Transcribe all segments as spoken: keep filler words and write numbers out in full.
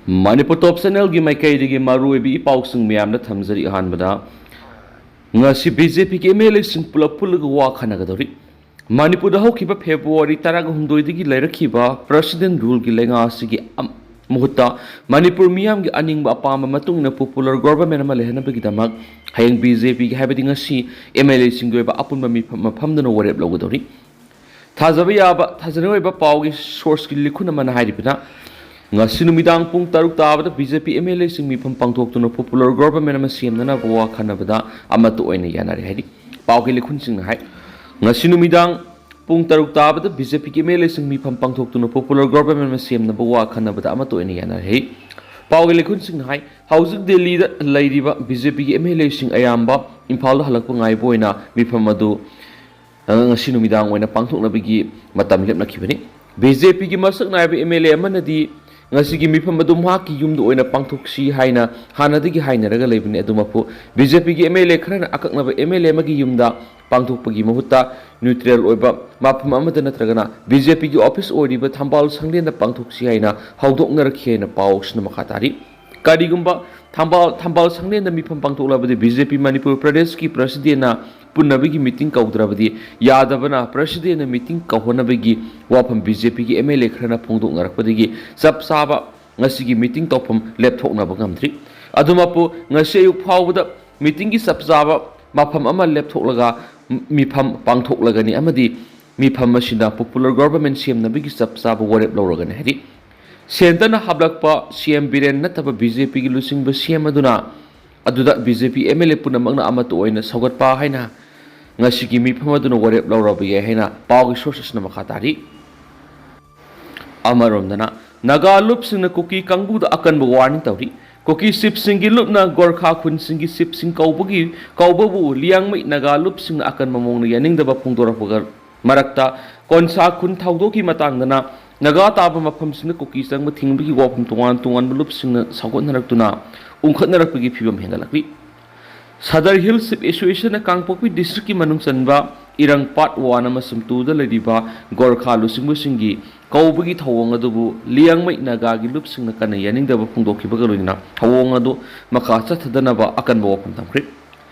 ꯃꯅꯤꯄꯨꯔ ꯇꯣꯞ ꯆꯦꯅꯦꯜꯒꯤ ꯃꯥꯏꯀꯩꯗꯒꯤ ꯃꯔꯨꯑꯣꯏꯕ ꯏ ꯄꯥꯎꯁꯤꯡ ꯃꯌꯥꯝꯗ ꯊꯝꯖꯔꯤ꯫ ꯑꯍꯥꯟꯕꯗ, ꯉꯁꯤ ꯕꯤ ꯖꯦ ꯄꯤꯒꯤ ꯑꯦꯝ ꯑꯦꯜ ꯑꯦꯁꯤꯡ ꯄꯨꯂꯞ ꯄꯨꯜꯂꯒ ꯋꯥ ꯈꯟꯅꯒꯗꯧꯔꯤ꯫ ꯃꯅꯤꯄꯨꯔꯗ ꯍꯧꯈꯤꯕ ꯐꯦꯕ꯭ꯔꯨꯋꯥꯔꯤ ꯇꯔꯥꯍꯨꯝꯗꯣꯏꯗꯒꯤ ꯂꯩꯔꯛꯈꯤꯕ ꯄ꯭ꯔꯦꯁꯤꯗꯦꯟ ꯔꯨꯜꯒꯤ ꯂꯩꯉꯥꯛ ꯑꯁꯤꯒꯤ ꯑꯝ-, ꯃꯍꯨꯠꯇ ꯃꯅꯤꯄꯨꯔ ꯃꯤꯌꯥꯝꯒꯤ ꯑꯅꯤꯡꯕ ꯑꯄꯥꯝꯕ ꯃꯇꯨꯡ ꯏꯟꯅ ꯄꯣꯄꯨꯂꯔ ꯒꯣꯚꯔꯟꯃꯦꯟ ꯑꯃ ꯂꯩꯍꯟꯅꯕꯒꯤꯗꯃꯛ ꯍꯌꯦꯡ ꯕꯤ ꯖꯦ ꯄꯤꯒꯤ, ꯍꯥꯏꯕꯗꯤ ꯉꯁꯤ, ꯑꯦꯝ ꯑꯦꯜ ꯑꯦꯁꯤꯡꯒꯤ ꯑꯣꯏꯕ ꯑꯄꯨꯟꯕ ꯃꯤꯐꯝ ꯑꯃ ꯐꯝꯗꯨꯅ ꯋꯥꯔꯦꯞ ꯂꯧꯒꯗꯧꯔꯤ꯫ ꯊꯥꯖꯕ ꯌꯥꯕ, ꯊꯥꯖꯅꯤꯡꯉꯥꯏ ꯑꯣꯏꯕ ꯄꯥꯎꯒꯤ ꯁꯣꯔꯁꯀꯤ ꯂꯤꯈꯨꯟ ꯑꯃꯅ ꯍꯥꯏꯔꯤꯕꯅ, ꯉꯁꯤ ꯅꯨꯃꯤꯗꯥꯡ ꯄꯨꯡ ꯇꯔꯨꯛ ꯇꯥꯕꯗ B J P M L ꯑꯦꯁꯤꯡ ꯃꯤꯐꯝ ꯄꯥꯡꯊꯣꯛꯇꯨꯅ ꯄꯣꯄꯨꯂꯔ ꯒꯣꯚꯔꯟꯃꯦꯟ ꯑꯃ ꯁꯦꯝꯅꯅꯕ ꯋꯥ ꯈꯟꯅꯕꯗ ꯑꯃꯠꯇ ꯑꯣꯏꯅ ꯌꯥꯅꯔꯦ ꯍꯥꯏꯔꯤ꯫ ꯄꯥꯎꯒꯤ ꯂꯤꯈꯨꯟꯁꯤꯡꯅ ꯍꯥꯏ, ꯉꯁꯤ ꯅꯨꯃꯤꯗꯥꯡ ꯄꯨꯡ ꯇꯔꯨꯛ ꯇꯥꯕꯗ ꯕꯤ ꯖꯦ ꯄꯤꯒꯤ ꯑꯦꯝ ꯑꯦꯜ ꯑꯦꯁꯤꯡ ꯃꯤꯐꯝ ꯄꯥꯡꯊꯣꯛꯇꯨꯅ ꯄꯣꯄꯨꯂꯔ ꯒꯣꯚꯔꯟꯃꯦꯟ ꯑꯃ ꯁꯦꯝꯅꯕ ꯋꯥ ꯈꯟꯅꯕꯗ ꯑꯃꯠꯇ ꯑꯣꯏꯅ ꯌꯥꯅꯔꯦ ꯍꯥꯏ꯫ ꯄꯥꯎꯒꯤ ꯂꯤꯈꯨꯟꯁꯤꯡꯅ ꯍꯥꯏ, ꯍꯧꯖꯤꯛ ꯗꯦꯜꯂꯤꯗ ꯂꯩꯔꯤꯕ ꯕꯤ ꯖꯦ ꯄꯤꯒꯤ ꯑꯦꯝ ꯑꯦꯜ ꯑꯦꯁꯤꯡ ꯑꯌꯥꯝꯕ ꯏꯝꯐꯥꯜꯗ ꯍꯜꯂꯛꯄ ꯉꯥꯏꯕ ꯑꯣꯏꯅ ꯃꯤꯐꯝ ꯑꯗꯨ ꯉꯁꯤ ꯅꯨꯃꯤꯗꯥꯡ ꯑꯣꯏꯅ ꯄꯥꯡꯊꯣꯛꯅꯕꯒꯤ ꯃꯇꯝ ꯂꯦꯞꯅꯈꯤꯕꯅꯤ꯫ ꯕꯤ ꯖꯦ ꯄꯤꯒꯤ ꯃꯁꯛ ꯅꯥꯏꯕ ꯑꯦꯝ ꯑꯦꯜ ꯑꯦ ꯑꯃꯅꯗꯤ ꯉꯁꯤꯒꯤ ꯃꯤꯐꯝ ꯑꯗꯨ ꯃꯍꯥꯛꯀꯤ ꯌꯨꯝꯗ ꯑꯣꯏꯅ ꯄꯥꯡꯊꯣꯛꯁꯤ ꯍꯥꯏꯅ ꯍꯥꯟꯅꯗꯒꯤ ꯍꯥꯏꯅꯔꯒ ꯂꯩꯕꯅꯤ꯫ ꯑꯗꯨꯃꯛꯄꯨ ꯕꯤ ꯖꯦ ꯄꯤꯒꯤ ꯑꯦꯝ ꯑꯦꯜ ꯑꯦ ꯈꯔꯅ ꯑꯀꯛꯅꯕ ꯑꯦꯝ ꯑꯦꯜ ꯑꯦ ꯑꯃꯒꯤ ꯌꯨꯝꯗ ꯄꯥꯡꯊꯣꯛꯄꯒꯤ ꯃꯍꯨꯠꯇ ꯅ꯭ꯌꯨꯇ꯭ꯔꯦꯜ ꯑꯣꯏꯕ ꯃꯐꯝ ꯑꯃꯗ ꯅꯠꯇ꯭ꯔꯒꯅ ꯕꯤ ꯖꯦ ꯄꯤꯒꯤ ꯑꯣꯐꯤꯁ ꯑꯣꯏꯔꯤꯕ ꯊꯝꯕꯥꯜ ꯁꯪꯂꯦꯟꯗ ꯄꯥꯡꯊꯣꯛꯁꯤ ꯍꯥꯏꯅ ꯍꯧꯗꯣꯛꯅꯔꯛꯈꯤ ꯍꯥꯏꯅ ꯄꯥꯎꯁꯤꯅ ꯃꯈꯥ ꯇꯥꯔꯤ꯫ ꯀꯔꯤꯒꯨꯝꯕ ꯊꯝꯕꯥꯜ, ꯊꯝꯕꯥꯜ ꯁꯪꯂꯦꯟꯗ ꯃꯤꯐꯝ ꯄꯥꯡꯊꯣꯛꯂꯕꯗꯤ ꯕꯤ ꯖꯦ ꯄꯤ ꯃꯅꯤꯄꯨꯔ ꯄ꯭ꯔꯗꯦꯁꯀꯤ ꯄ꯭ꯔꯁꯤꯗꯦꯟꯅ ꯄꯨꯟꯅꯕꯒꯤ ꯃꯤꯇꯤꯡ ꯀꯧꯗ꯭ꯔꯕꯗꯤ ꯌꯥꯗꯕꯅ ꯄ꯭ꯔꯁꯤꯗꯦꯟꯅ ꯃꯤꯇꯤꯡ ꯀꯧꯍꯟꯅꯕꯒꯤ ꯋꯥꯐꯝ ꯕꯤ ꯖꯦ ꯄꯤꯒꯤ ꯑꯦꯝ ꯑꯦꯜ ꯑꯦ ꯈꯔꯅ ꯐꯣꯡꯗꯣꯛꯅꯔꯛꯄꯗꯒꯤ ꯆꯞ ꯆꯥꯕ ꯉꯁꯤꯒꯤ ꯃꯤꯇꯤꯡ ꯇꯧꯐꯝ ꯂꯦꯞꯊꯣꯛꯅꯕ ꯉꯝꯗ꯭ꯔꯤ꯫ ꯑꯗꯨꯃꯛꯄꯨ ꯉꯁꯤ ꯑꯌꯨꯛ ꯐꯥꯎꯕꯗ ꯃꯤꯇꯤꯡꯒꯤ ꯆꯞ ꯆꯥꯕ ꯃꯐꯝ ꯑꯃ ꯂꯦꯞꯊꯣꯛꯂꯒ ꯃꯤꯐꯝ ꯄꯥꯡꯊꯣꯛꯂꯒꯅꯤ ꯑꯃꯗꯤ ꯃꯤꯐꯝ ꯑꯁꯤꯗ ꯄꯣꯄꯨꯂꯔ ꯒꯣꯚꯔꯟꯃꯦꯟ ꯁꯦꯝꯅꯕꯒꯤ ꯆꯞ ꯆꯥꯕ ꯋꯥꯔꯦꯞ ꯂꯧꯔꯒꯅꯤ ꯍꯥꯏꯔꯤ꯫ ꯁꯦꯟꯇꯔꯅ ꯍꯥꯞꯂꯛꯄ ꯁꯤ ꯑꯦꯝ ꯕꯤꯔꯦꯟ ꯅꯠꯇꯕ ꯕꯤ ꯖꯦ ꯄꯤꯒꯤ ꯂꯨꯆꯤꯡꯕ ꯁꯤ ꯑꯦꯝ ꯑꯗꯨꯅ ꯑꯗꯨꯗ B J P M L A ꯄꯨꯝꯅꯃꯛꯅ ꯑꯃꯠꯇ ꯑꯣꯏꯅ ꯁꯧꯒꯠꯄ ꯍꯥꯏꯅ ꯉꯁꯤꯒꯤ ꯃꯤꯐꯝ ꯑꯗꯨꯅ ꯋꯥꯔꯦꯞ ꯂꯧꯔꯕ ꯌꯥꯏ ꯍꯥꯏꯅ ꯄꯥꯎꯒꯤ ꯁꯣꯔꯁ ꯑꯁꯤꯅ ꯃꯈꯥ ꯇꯥꯔꯤ꯫ ꯑꯃꯔꯣꯝꯗꯅ, ꯅꯥꯒꯥ ꯂꯨꯞꯁꯤꯡꯅ ꯀꯨꯀꯤ ꯀꯥꯡꯕꯨꯗ ꯑꯀꯟꯕ ꯋꯥꯔꯅꯤꯡ ꯇꯧꯔꯤ꯫ ꯀꯨꯀꯤ ꯆꯤꯞꯁꯤꯡꯒꯤ ꯂꯨꯞꯅ ꯒꯣꯔꯈꯥ ꯈꯨꯟꯁꯤꯡꯒꯤ ꯆꯤꯞꯁꯤꯡ ꯀꯧꯕꯒꯤ, ꯀꯧꯕꯕꯨ ꯂꯤꯌꯥꯡꯃꯩ ꯅꯥꯒꯥ ꯂꯨꯞꯁꯤꯡꯅ ꯑꯀꯟꯕ ꯃꯑꯣꯡꯗ ꯌꯥꯅꯤꯡꯗꯕ ꯐꯣꯡꯗꯣꯔꯛꯄꯒ ꯃꯔꯛꯇ, ꯀꯣꯟꯁꯥ ꯈꯨꯟ ꯊꯧꯗꯣꯛꯀꯤ ꯃꯇꯥꯡꯗꯅ ꯅꯥꯒꯥ ꯇꯥꯕ ꯃꯐꯝꯁꯤꯡꯗ ꯀꯨꯀꯤ ꯆꯪꯕ ꯊꯤꯡꯕꯒꯤ ꯋꯥꯐꯝ ꯇꯣꯉꯥꯟ ꯇꯣꯉꯥꯟꯕ ꯂꯨꯞꯁꯤꯡꯅ ꯁꯧꯒꯠꯅꯔꯛꯇꯨꯅ ꯎꯪꯈꯠꯅꯔꯛꯄꯒꯤ ꯐꯤꯕꯝ ꯍꯦꯟꯒꯠꯂꯛꯂꯤ꯫ ꯁꯗꯔ ꯍꯤꯜ ꯆꯤꯞ ꯑꯦꯁꯣꯁꯤꯌꯦꯁꯟꯅ ꯀꯥꯡꯄꯣꯛꯄꯤ ꯗꯤꯁꯇ꯭ꯔꯤꯛꯀꯤ ꯃꯅꯨꯡ ꯆꯟꯕ ꯏꯔꯪ ꯄꯥꯔꯠ ꯋꯥꯟ ꯑꯃꯁꯨꯡ ꯇꯨꯗ ꯂꯩꯔꯤꯕ ꯒꯣꯔꯈꯥ ꯂꯨꯆꯤꯡꯕꯁꯤꯡꯒꯤ ꯀꯧꯕꯒꯤ ꯊꯧꯑꯣꯡ ꯑꯗꯨꯕꯨ ꯂꯤꯌꯥꯡꯃꯩ ꯅꯥꯒꯥꯒꯤ ꯂꯨꯞꯁꯤꯡꯅ ꯀꯟꯅ ꯌꯥꯅꯤꯡꯗꯕ ꯐꯣꯡꯗꯣꯛꯈꯤꯕꯒ ꯂꯣꯏꯅꯅ ꯊꯧꯑꯣꯡ ꯑꯗꯨ ꯃꯈꯥ ꯆꯠꯊꯗꯅꯕ ꯑꯀꯟꯕ ꯋꯥꯐꯝ ꯊꯝꯈ꯭ꯔꯦ꯫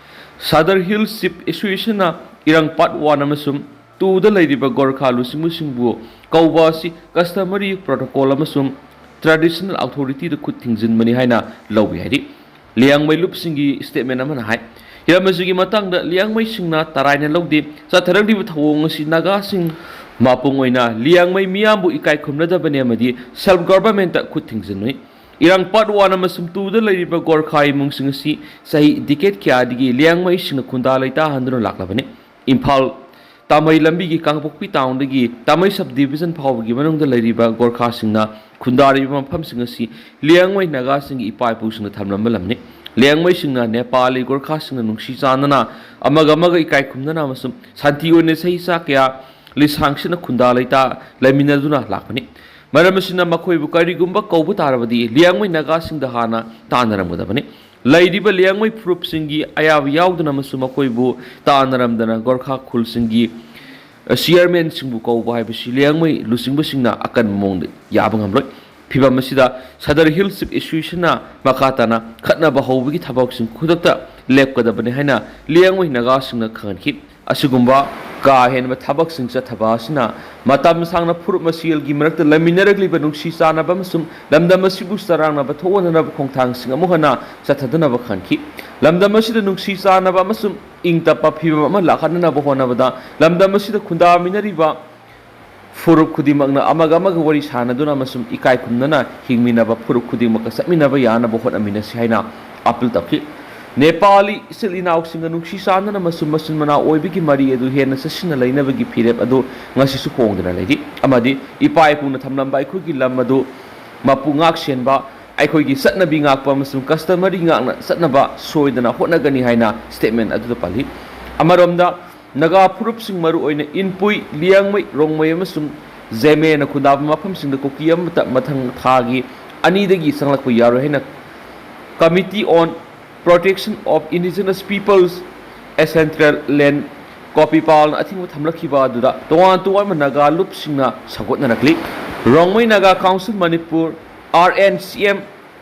ꯁꯥꯗꯔ ꯍꯤꯜꯁ ꯆꯤꯐ ꯑꯦꯁꯣꯁꯤꯌꯦꯁꯟꯅ ꯏꯔꯥꯡ ꯄꯥꯔꯠ ꯋꯥꯟ ꯑꯃꯁꯨꯡ ꯇꯨꯗ ꯂꯩꯔꯤꯕ ꯒꯣꯔꯈꯥ ꯂꯨꯆꯤꯡꯕꯁꯤꯡꯕꯨ ꯀꯧꯕ ꯑꯁꯤ ꯀꯁꯇꯃꯔꯤ ꯄ꯭ꯔꯣꯇꯣꯀꯣꯜ ꯑꯃꯁꯨꯡ ꯇ꯭ꯔꯦꯗꯤꯁꯅꯦꯜ ꯑꯣꯊꯣꯔꯤꯇꯤꯗ ꯈꯨꯠ ꯊꯤꯡꯖꯤꯟꯕꯅꯤ ꯍꯥꯏꯅ ꯂꯧꯏ ꯍꯥꯏꯔꯤ꯫ ꯂꯤꯌꯥꯡꯃꯩ ꯂꯨꯞꯁꯤꯡꯒꯤ ꯁ꯭ꯇꯦꯠꯃꯦꯟ ꯑꯃꯅ ꯍꯥꯏ, ꯍꯤꯔꯝ ꯑꯁꯤꯒꯤ ꯃꯇꯥꯡꯗ ꯂꯤꯌꯥꯡꯃꯩꯁꯤꯡꯅ ꯇꯔꯥꯏꯅ ꯂꯧꯗꯦ꯫ ꯆꯠꯊꯔꯛꯂꯤꯕ ꯊꯧꯑꯣꯡ ꯑꯁꯤ ꯅꯥꯒꯥꯁꯤꯡ ꯃꯄꯨꯡ ꯑꯣꯏꯅ ꯂꯤꯌꯥꯡꯃꯩ ꯃꯤꯌꯥꯝꯕꯨ ꯏꯀꯥꯏ ꯈꯨꯝꯅꯗꯕꯅꯤ ꯑꯃꯗꯤ ꯁꯦꯜꯐ ꯒꯚꯔꯟꯃꯦꯟꯠꯇ ꯈꯨꯠ ꯊꯤꯡꯖꯤꯟꯕꯅꯤ꯫ ꯏꯔꯥꯡ ꯄꯥꯔꯠ ꯋꯥꯟ ꯑꯃꯁꯨꯡ ꯇꯨꯗ ꯂꯩꯔꯤꯕ ꯒꯣꯔꯈꯥ ꯏꯃꯨꯡꯁꯤꯡ ꯑꯁꯤ ꯆꯍꯤ ꯗꯤꯀꯦꯠ ꯀꯌꯥꯗꯒꯤ ꯂꯤꯌꯥꯡꯃꯩꯁꯤꯡꯅ ꯈꯨꯟꯗꯥ ꯂꯩꯇꯥꯍꯟꯗꯨꯅ ꯂꯥꯛꯂꯕꯅꯤ꯫ ꯏꯝꯐꯥꯜ ꯇꯥꯃꯩ ꯂꯝꯕꯤꯒꯤ ꯀꯥꯡꯄꯣꯛꯄꯤ ꯇꯥꯎꯟꯗꯒꯤ ꯇꯥꯃꯩ ꯁꯕ ꯗꯤꯕꯤꯖꯟ ꯐꯥꯎꯕꯒꯤ ꯃꯅꯨꯡꯗ ꯂꯩꯔꯤꯕ ꯒꯣꯔꯈꯥꯁꯤꯡꯅ ꯈꯨꯟꯗꯥꯔꯤꯕ ꯃꯐꯝꯁꯤꯡ ꯑꯁꯤ ꯂꯤꯌꯥꯡꯃꯩ ꯅꯥꯒꯥꯁꯤꯡꯒꯤ ꯏꯄꯥ ꯏꯄꯨꯁꯤꯡꯅ ꯊꯝꯂꯝꯕ ꯂꯝꯅꯤ꯫ ꯂꯤꯌꯥꯡꯃꯩꯁꯤꯡꯅ ꯅꯦꯄꯥꯂꯤ ꯒꯣꯔꯈꯥꯁꯤꯡꯅ ꯅꯨꯡꯁꯤ ꯆꯥꯟꯅꯅ, ꯑꯃꯒ ꯑꯃꯒ ꯏꯀꯥꯏ ꯈꯨꯝꯅꯅ ꯑꯃꯁꯨꯡ ꯁꯥꯟꯇꯤ ꯑꯣꯏꯅ ꯆꯍꯤ ꯆꯥ ꯀꯌꯥ ꯂꯤꯁꯥꯡꯁꯤꯠꯅ ꯈꯨꯟꯗꯥ ꯂꯩꯇꯥ ꯂꯩꯃꯤꯟꯅꯗꯨꯅ ꯂꯥꯛꯄꯅꯤ꯫ ꯃꯔꯝ ꯑꯁꯤꯅ ꯃꯈꯣꯏꯕꯨ ꯀꯔꯤꯒꯨꯝꯕ ꯀꯧꯕ ꯇꯥꯔꯕꯗꯤ ꯂꯤꯌꯥꯡꯃꯩ ꯅꯥꯒꯥꯁꯤꯡꯗ ꯍꯥꯟꯅ ꯇꯥꯟꯅꯔꯝꯒꯗꯕꯅꯤ꯫ ꯂꯩꯔꯤꯕ ꯂꯤꯌꯥꯡꯃꯩ ꯐꯨꯔꯨꯞꯁꯤꯡꯒꯤ ꯑꯌꯥꯕ ꯌꯥꯎꯗꯅ ꯑꯃꯁꯨꯡ ꯃꯈꯣꯏꯕꯨ ꯇꯥꯟꯅꯔꯝꯗꯅ ꯒꯣꯔꯈꯥ ꯈꯨꯜꯁꯤꯡꯒꯤ ꯆꯤꯌꯔꯃꯦꯟꯁꯤꯡꯕꯨ ꯀꯧꯕ ꯍꯥꯏꯕꯁꯤ ꯂꯤꯌꯥꯡꯃꯩ ꯂꯨꯆꯤꯡꯕꯁꯤꯡꯅ ꯑꯀꯟꯕ ꯃꯑꯣꯡꯗ ꯌꯥꯕ ꯉꯝꯂꯣꯏ꯫ ꯐꯤꯚꯝ ꯑꯁꯤꯗ ꯁꯗꯔ ꯍꯤꯜꯁ ꯆꯤꯐ ꯑꯦꯁꯣꯁꯤꯌꯦꯁꯟꯅ ꯃꯈꯥ ꯇꯥꯅ ꯈꯠꯅꯕ ꯍꯧꯕꯒꯤ ꯊꯕꯛꯁꯤꯡ ꯈꯨꯗꯛꯇ ꯂꯦꯞꯀꯗꯕꯅꯤ ꯍꯥꯏꯅ ꯂꯤꯌꯥꯡꯃꯩ ꯅꯥꯒꯥꯁꯤꯡꯅ ꯈꯪꯍꯟꯈꯤ꯫ ꯑꯁꯤꯒꯨꯝꯕ ꯀꯥ ꯍꯦꯟꯕ ꯊꯕꯛꯁꯤꯡ ꯆꯠꯊꯕ ꯑꯁꯤꯅ ꯃꯇꯝ ꯁꯥꯡꯅ ꯐꯨꯔꯨꯞ ꯃꯁꯦꯜꯒꯤ ꯃꯔꯛꯇ ꯂꯩꯃꯤꯟꯅꯔꯛꯂꯤꯕ ꯅꯨꯡꯁꯤ ꯆꯥꯟꯅꯕ ꯑꯃꯁꯨꯡ ꯂꯝꯗꯝ ꯑꯁꯤꯕꯨ ꯆꯔꯥꯡꯅꯕ ꯊꯣꯛꯍꯟꯅꯅꯕ ꯈꯣꯡꯊꯥꯡꯁꯤꯡ ꯑꯃꯨꯛ ꯍꯟꯅ ꯆꯠꯊꯗꯅꯕ ꯈꯪꯈꯤ꯫ ꯂꯝꯗꯝ ꯑꯁꯤꯗ ꯅꯨꯡꯁꯤ ꯆꯥꯟꯅꯕ ꯑꯃꯁꯨꯡ ꯏꯪ ꯇꯞꯄ ꯐꯤꯕꯝ ꯑꯃ ꯂꯥꯛꯍꯟꯅꯅꯕ ꯍꯣꯠꯅꯕꯗ ꯂꯝꯗꯝ ꯑꯁꯤꯗ ꯈꯨꯟꯗꯥꯃꯤꯟꯅꯔꯤꯕ ꯐꯨꯔꯨꯞ ꯈꯨꯗꯤꯡꯃꯛꯅ ꯑꯃꯒ ꯑꯃꯒ ꯋꯥꯔꯤ ꯁꯥꯅꯗꯨꯅ ꯑꯃꯁꯨꯡ ꯏꯀꯥꯏ ꯈꯨꯝꯅꯅ ꯍꯤꯡꯃꯤꯟꯅꯕ ꯐꯨꯔꯨꯞ ꯈꯨꯗꯤꯡꯃꯛꯀ ꯆꯠꯃꯤꯟꯅꯕ ꯌꯥꯅꯕ ꯍꯣꯠꯅꯃꯤꯟꯅꯁꯤ ꯍꯥꯏꯅ ꯑꯥꯄꯤꯜ ꯇꯧꯈꯤ꯫ ꯅꯦꯄꯥꯂꯤ ꯏꯆꯤꯜ ꯏꯅꯥꯎꯁꯤꯡꯒ ꯅꯨꯡꯁꯤ ꯆꯥꯟꯅꯅ ꯑꯃꯁꯨꯡ ꯃꯆꯤꯟ ꯃꯅꯥꯎ ꯑꯣꯏꯕꯒꯤ ꯃꯔꯤ ꯑꯗꯨ ꯍꯦꯟꯅ ꯆꯦꯠꯁꯤꯟꯅ ꯂꯩꯅꯕꯒꯤ ꯐꯤꯔꯦꯞ ꯑꯗꯨ ꯉꯁꯤꯁꯨ ꯍꯣꯡꯗꯅ ꯂꯩꯔꯤ ꯑꯃꯗꯤ ꯏꯄꯥ ꯏꯄꯨꯅ ꯊꯝꯂꯝꯕ ꯑꯩꯈꯣꯏꯒꯤ ꯂꯝ ꯑꯗꯨ ꯃꯄꯨ ꯉꯥꯛ ꯁꯦꯟꯕ, ꯑꯩꯈꯣꯏꯒꯤ ꯆꯠꯅꯕꯤ ꯉꯥꯛꯄ ꯑꯃꯁꯨꯡ ꯀꯁꯇꯃꯔꯤ ꯉꯥꯛꯅ ꯆꯠꯅꯕ ꯁꯣꯏꯗꯅ ꯍꯣꯠꯅꯒꯅꯤ ꯍꯥꯏꯅ ꯁ꯭ꯇꯦꯠꯃꯦꯟ ꯑꯗꯨꯗ ꯄꯜꯂꯤ꯫ ꯑꯃꯔꯣꯝꯗ, ꯅꯥꯒꯥ ꯐꯨꯔꯨꯞꯁꯤꯡ, ꯃꯔꯨꯑꯣꯏꯅ ꯏꯟꯄꯨꯏ, ꯂꯤꯌꯥꯡꯃꯩ, ꯔꯣꯡꯃꯩ ꯑꯃꯁꯨꯡ ꯖꯦꯃꯦꯅ ꯈꯨꯟꯗꯥꯕ ꯃꯐꯝꯁꯤꯡꯗ ꯀꯨꯀꯤ ꯑꯃꯠꯇ ꯃꯊꯪ ꯊꯥꯒꯤ ꯑꯅꯤꯗꯒꯤ ꯆꯪꯂꯛꯄ ꯌꯥꯔꯣꯏ ꯍꯥꯏꯅ Committee on Protection of Indigenous Peoples and Central Land ꯀꯣꯄꯤꯄꯥꯜꯅ ꯑꯊꯤꯡꯕ ꯊꯝꯂꯛꯈꯤꯕ ꯑꯗꯨꯗ ꯇꯣꯉꯥꯟ ꯇꯣꯉꯥꯟꯕ ꯅꯥꯒꯥ ꯂꯨꯞꯁꯤꯡꯅ ꯁꯧꯒꯠꯅꯔꯛꯂꯤ꯫ Rongmei Naga council Manipur, R N C M,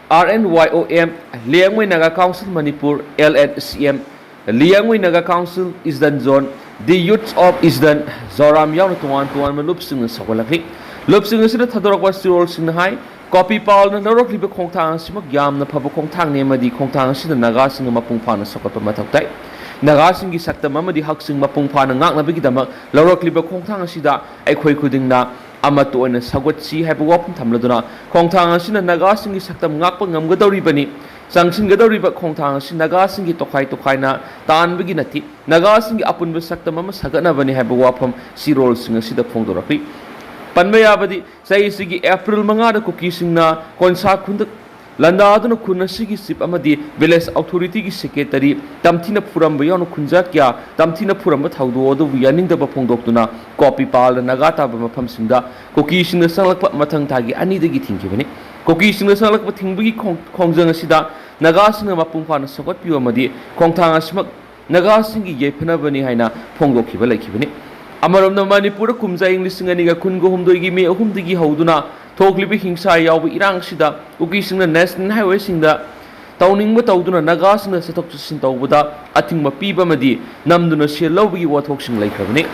R N Y O M, Liangmai Naga council Manipur, L N C M, Liangmai Naga council Eastern Zone, The Youths of Eastern, ꯖꯣꯔꯥꯝ ꯌꯥꯎꯅ ꯇꯣꯉꯥꯟ ꯇꯣꯉꯥꯟꯕ ꯂꯨꯞꯁꯤꯡꯅ ꯁꯧꯒꯠꯂꯛꯂꯤ꯫ ꯂꯨꯞꯁꯤꯡ ꯑꯁꯤꯗ ꯊꯥꯗꯣꯔꯛꯄ ꯆꯦꯔꯣꯜꯁꯤꯡꯅ ꯍꯥꯏ, ꯀꯣꯄꯤꯄꯥꯜꯅ ꯂꯧꯔꯛꯂꯤꯕ ꯈꯣꯡꯊꯥꯡ ꯑꯁꯤꯃꯛ ꯌꯥꯝꯅ ꯐꯕ ꯈꯣꯡꯊꯥꯡꯅꯤ ꯑꯃꯗꯤ ꯈꯣꯡꯊꯥꯡ ꯑꯁꯤꯗ ꯅꯥꯒꯥꯁꯤꯡꯅ ꯃꯄꯨꯡ ꯐꯥꯅ ꯁꯧꯒꯠꯄ ꯃꯊꯧ ꯇꯥꯏ꯫ ꯅꯥꯒꯥꯁꯤꯡꯒꯤ ꯁꯛꯇꯝ ꯑꯃꯗꯤ ꯍꯛꯁꯤꯡ ꯃꯄꯨꯡ ꯐꯥꯅ ꯉꯥꯛꯅꯕꯒꯤꯗꯃꯛ ꯂꯧꯔꯛꯂꯤꯕ ꯈꯣꯡꯊꯥꯡ ꯑꯁꯤꯗ ꯑꯩꯈꯣꯏ ꯈꯨꯗꯤꯡꯅ ꯑꯃꯠꯇ ꯑꯣꯏꯅ ꯁꯧꯒꯠꯁꯤ ꯍꯥꯏꯕ ꯋꯥꯐꯝ ꯊꯝꯂꯗꯨꯅ, ꯈꯣꯡꯊꯥꯡ ꯑꯁꯤꯅ ꯅꯥꯒꯥꯁꯤꯡꯒꯤ ꯁꯛꯇꯝ ꯉꯥꯛꯄ ꯉꯝꯒꯗꯧꯔꯤꯕꯅꯤ, ꯆꯪꯁꯤꯟꯒꯗꯧꯔꯤꯕ ꯈꯣꯡꯊꯥꯡ ꯑꯁꯤ ꯅꯥꯒꯥꯁꯤꯡꯒꯤ ꯇꯣꯈꯥꯏ ꯇꯣꯈꯥꯏꯅ ꯇꯥꯍꯟꯕꯒꯤ ꯅꯠꯇꯦ, ꯅꯥꯒꯥꯁꯤꯡꯒꯤ ꯑꯄꯨꯟꯕ ꯁꯛꯇꯝ ꯑꯃ ꯁꯥꯒꯠꯅꯕꯅꯤ ꯍꯥꯏꯕ ꯋꯥꯐꯝ ꯆꯦꯔꯣꯜꯁꯤꯡ ꯑꯁꯤꯗ ꯐꯣꯡꯗꯣꯔꯛꯂꯤ꯫ ꯄꯟꯕ ꯌꯥꯕꯗꯤ, ꯆꯍꯤꯁꯤꯒꯤ ꯑꯦꯄ꯭ꯔꯤꯜ ꯃꯉꯥꯗ ꯀꯨꯀꯤꯁꯤꯡꯅ ꯀꯣꯟꯁꯥ ꯈꯨꯟꯗ ꯂꯥꯟꯗꯥꯗꯨꯅ ꯈꯨꯟ ꯑꯁꯤꯒꯤ ꯆꯤꯞ ꯑꯃꯗꯤ ꯚꯤꯂꯦꯖ ꯑꯣꯊꯣꯔꯤꯇꯤꯒꯤ ꯁꯦꯀ꯭ꯔꯦꯇꯔꯤ ꯇꯝꯊꯤꯅ ꯐꯨꯔꯝꯕ ꯌꯥꯎꯅ ꯈꯨꯟꯖꯥ ꯀꯌꯥ ꯇꯝꯊꯤꯅ ꯐꯨꯔꯝꯕ ꯊꯧꯗꯣꯛ ꯑꯗꯨꯕꯨ ꯌꯥꯅꯤꯡꯗꯕ ꯐꯣꯡꯗꯣꯛꯇꯨꯅ ꯀꯣꯄꯤꯄꯥꯜꯗ ꯅꯥꯒꯥ ꯇꯥꯕ ꯃꯐꯝꯁꯤꯡꯗ ꯀꯨꯀꯤꯁꯤꯡꯅ ꯆꯪꯂꯛꯄ ꯃꯊꯪ ꯊꯥꯒꯤ ꯑꯅꯤꯗꯒꯤ ꯊꯤꯡꯈꯤꯕꯅꯤ꯫ ꯀꯨꯀꯤꯁꯤꯡꯅ ꯆꯪꯂꯛꯄ ꯊꯤꯡꯕꯒꯤ ꯈꯣꯡ-, ꯈꯣꯡꯖꯪ ꯑꯁꯤꯗ ꯅꯥꯒꯥꯁꯤꯡꯅ ꯃꯄꯨꯡ ꯐꯥꯅ ꯁꯧꯒꯠꯄꯤꯌꯨ ꯑꯃꯗꯤ ꯈꯣꯡꯊꯥꯡ ꯑꯁꯤꯃꯛ ꯅꯥꯒꯥꯁꯤꯡꯒꯤ ꯌꯥꯏꯐꯅꯕꯅꯤ ꯍꯥꯏꯅ ꯐꯣꯡꯗꯣꯛꯈꯤꯕ ꯂꯩꯈꯤꯕꯅꯤ꯫ ꯑꯃꯔꯣꯝꯗ, ꯃꯅꯤꯄꯨꯔꯗ ꯀꯨꯝꯖꯥ ꯏꯪ ꯂꯤꯁꯤꯡ ꯑꯅꯤꯒ ꯀꯨꯟꯒ ꯍꯨꯝꯗꯣꯏꯒꯤ ꯃꯦ ꯑꯍꯨꯝꯗꯒꯤ ꯍꯧꯗꯨꯅ ꯊꯣꯛꯂꯤꯕ ꯍꯤꯡꯁꯥ ꯌꯥꯎꯕ ꯏꯔꯥꯡ ꯑꯁꯤꯗ ꯀꯨꯀꯤꯁꯤꯡꯅ ꯅꯦꯁꯅꯦꯜ ꯍꯥꯏꯋꯦꯁꯤꯡꯗ ꯇꯧꯅꯤꯡꯕ ꯇꯧꯗꯨꯅ ꯅꯥꯒꯥꯁꯤꯡꯅ ꯆꯠꯊꯣꯛ ꯆꯠꯁꯤꯟ ꯇꯧꯕꯗ ꯑꯊꯤꯡꯕ ꯄꯤꯕ ꯑꯃꯗꯤ ꯅꯝꯗꯨꯅ ꯁꯦꯜ ꯂꯧꯕꯒꯤ ꯋꯥꯊꯣꯛꯁꯤꯡ ꯂꯩꯈ꯭ꯔꯕꯅꯤ꯫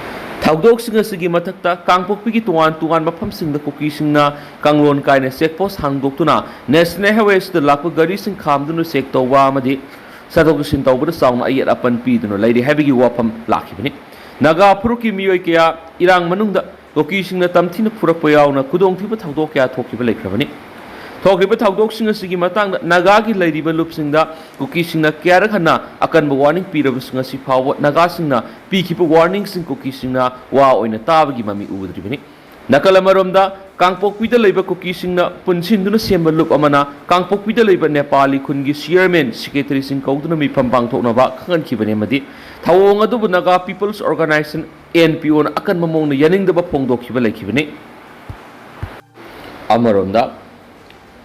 ꯊꯧꯗꯣꯛꯁꯤꯡ ꯑꯁꯤꯒꯤ ꯃꯊꯛꯇ ꯀꯥꯡꯄꯣꯛꯄꯤꯒꯤ ꯇꯣꯉꯥꯟ ꯇꯣꯉꯥꯟꯕ ꯃꯐꯝꯁꯤꯡꯗ ꯀꯨꯀꯤꯁꯤꯡꯅ ꯀꯥꯡꯂꯣꯟ ꯀꯥꯏꯅ ꯆꯦꯛ ꯄꯣꯁ ꯍꯥꯡꯗꯣꯛꯇꯨꯅ ꯅꯦꯁꯅꯦꯜ ꯍꯥꯏꯋꯦ ꯑꯁꯤꯗ ꯂꯥꯛꯄ ꯒꯥꯔꯤꯁꯤꯡ ꯈꯥꯝꯗꯨꯅ ꯆꯦꯛ ꯇꯧꯕ ꯑꯃꯗꯤ ꯆꯠꯊꯣꯛ ꯆꯠꯁꯤꯟ ꯇꯧꯕꯗ ꯆꯥꯎꯅ ꯑꯌꯦꯠ ꯑꯄꯟ ꯄꯤꯗꯨꯅ ꯂꯩꯔꯤ ꯍꯥꯏꯕꯒꯤ ꯋꯥꯐꯝ ꯂꯥꯛꯈꯤꯕꯅꯤ꯫ ꯅꯥꯒꯥ ꯐꯨꯔꯨꯞꯀꯤ ꯃꯤꯑꯣꯏ ꯀꯌꯥ ꯏꯔꯥꯡ ꯃꯅꯨꯡꯗ ꯀꯨꯀꯤꯁꯤꯡꯅ ꯇꯝꯊꯤꯅ ꯐꯨꯔꯛꯄ ꯌꯥꯎꯅ ꯈꯨꯗꯣꯡꯊꯤꯕ ꯊꯧꯗꯣꯛ ꯀꯌꯥ ꯊꯣꯛꯈꯤꯕ ꯂꯩꯈ꯭ꯔꯕꯅꯤ꯫ ꯊꯣꯛꯂꯤꯕ ꯊꯧꯗꯣꯛꯁꯤꯡ ꯑꯁꯤꯒꯤ ꯃꯇꯥꯡꯗ ꯅꯥꯒꯥꯒꯤ ꯂꯩꯔꯤꯕ ꯂꯨꯞꯁꯤꯡꯗ ꯀꯨꯀꯤꯁꯤꯡꯅ ꯀꯌꯥꯔꯛ ꯍꯟꯅ ꯑꯀꯟꯕ ꯋꯥꯔꯅꯤꯡ ꯄꯤꯔꯕꯁꯨ ꯉꯁꯤ ꯐꯥꯎꯕ ꯅꯥꯒꯥꯁꯤꯡꯅ ꯄꯤꯈꯤꯕ ꯋꯥꯔꯅꯤꯡꯁꯤꯡ ꯀꯨꯀꯤꯁꯤꯡꯅ ꯋꯥ ꯑꯣꯏꯅ ꯇꯥꯕꯒꯤ ꯃꯃꯤ ꯎꯗ꯭ꯔꯤꯕꯅꯤ꯫ ꯅꯥꯀꯜ ꯑꯃꯔꯣꯝꯗ, ꯀꯥꯡꯄꯣꯛꯄꯤꯗ ꯂꯩꯕ ꯀꯨꯀꯤꯁꯤꯡꯅ ꯄꯨꯟꯁꯤꯟꯗꯨꯅ ꯁꯦꯝꯕ ꯂꯨꯞ ꯑꯃꯅ ꯀꯥꯡꯄꯣꯛꯄꯤꯗ ꯂꯩꯕ ꯅꯦꯄꯥꯂꯤ ꯈꯨꯟꯒꯤ ꯆꯤꯌꯔꯃꯦꯟ, ꯁꯦꯀ꯭ꯔꯦꯇꯔꯤꯁꯤꯡ ꯀꯧꯗꯨꯅ ꯃꯤꯐꯝ ꯄꯥꯡꯊꯣꯛꯅꯕ ꯈꯪꯍꯟꯈꯤꯕꯅꯤ ꯑꯃꯗꯤ ꯊꯧꯑꯣꯡ ꯑꯗꯨꯕꯨ Naga peoples organisation, N P O ꯅ ꯑꯀꯟꯕ ꯃꯑꯣꯡꯗ ꯌꯥꯅꯤꯡꯗꯕ ꯐꯣꯡꯗꯣꯛꯈꯤꯕ ꯂꯩꯈꯤꯕꯅꯤ꯫ ꯑꯃꯔꯣꯝꯗ,